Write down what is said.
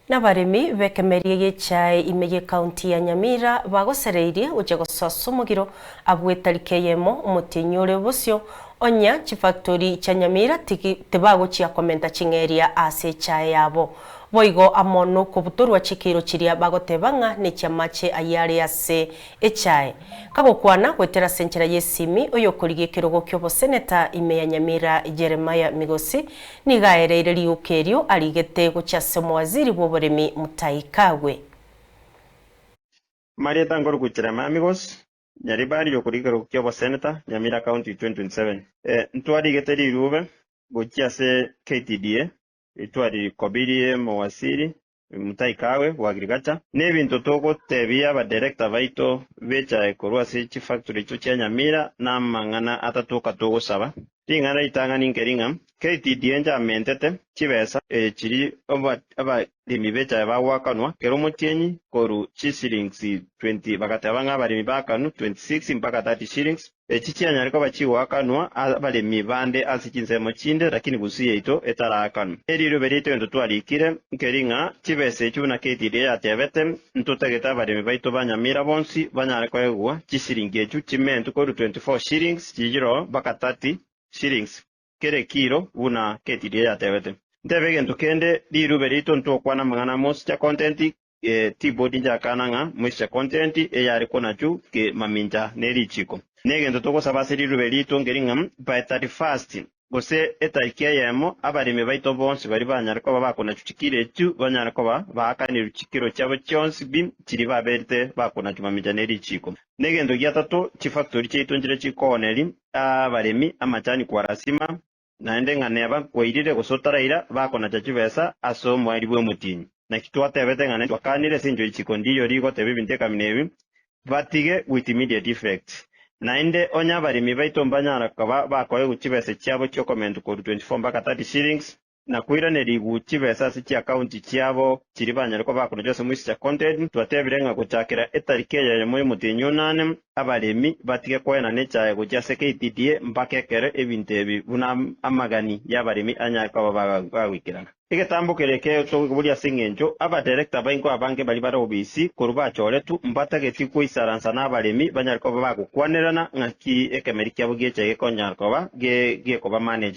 Nabaremi b'ekemeria gi'echae ime y'ecounty ya Nyamira bagosereirie gochia gosoa ase omogiro abwo etariki eyemo omotienyi ore bosio onya chifactori chia Nyamira tibagochia komenta ching'eria ase echae yabo. Boigo amo nokobutorwa chikiro chiria bagoteba ng'a nechi'amache ayio are ase echae. Kagokwana goetera ase enchera y'esimi, oyokorigia ekerogo ki'oboseneta ime ya Nyamira Jeremiah Migosi nigo aereire riuko erio arigete gochia ase omowaziri bw'oboremi Mutahi Kagwe. Marieta nkorokwa Jeremiah Migosi, Nyaribari yokorigia ekerogo ki'oboseneta, Nyamira County 2027. Ntwarigete rirube gochia ase KTDA, ritwarikobirie omowaziri Mutahi Kagwe bw'Agriculture, Nebinto togotebia abadirector baito b'echae korwa ase chifactory chiaito chia Nyamira namang'ana atatoka togosaba. Ring'ana ritang'ani nkeri ng'a KTDA nchamentete chibesa chiri abaremi b'echae bagoakanwa kera omotienyi koru chishillings 20 bagateba ng'a abaremi baakanu 26 mpaka 30 shillings. Echi chianyare koba chigoakanwa abaremi bande ase chinsemo chinde, lakini Gusii yaito etaraakanwa. Eriruube riaito egento twarikire nkeri ng'a chibesa echi buna KTDA yatebete, ntotagete abaremi baito ba Nyamira bonsi banyare koegwa chisiringi echu chimentwe korwa 24 shillings chiroo mpaka 30 shillings kera ekiro buna KTDA yatebete. Ntebe egento kende, riruube riaito ntokwana amang'ana a moisture content Tibodi njakana ng'a moisture content eyare konachu ke mamincha ne richiko. Negento togosaba ase rirube riito nkeri ng'a by 31st gose etariki eyemo abaremi baito bonsi baria banyare koba bakonachu chikiro echiu banyare koba baakanirwe chikiro chiabo chionsi pi chiria baberete bakonachu mamincha ne richiko. Negento giatato chifactory chiaito nchire chikooneri abaremi amachani kwa rasima Naende ng'a neba kwairire gose otaraira, bakonacha chibesa ase omoerio bw'omotienyi. Naki twatebete ng'a ntwakanire ase enchera richiko ndiyo rigoteba ebinto ekamina ebi, batige with immediate effect. Naende onye abaremi baito mbanyara koba bakoegwa chibesa chiabo chi'okomentwa korwa 24 mpaka 30 shillings, na koiranerigwa chibesa ase chiakaunti chiabo chiria banyare koba bakonacha ase moisture content, twatebire ng'a gochakera etariki eyemo y'omotienyi onane, Abaremi batige koenana echae gochia ase KTDA mpaka ekero ebinto ebi buna amagani y'abaremi anyare koba bagoikerana. Egetambo keria kegotoboria ase engencho abadirector baingo abange baria bare obisi korwa bachoretwe mbatageti goisaransa n'abaremi banyare koba bagokwanerana ng'aki ekemeri kiabo gi'echae gekonyara koba gekoba managed.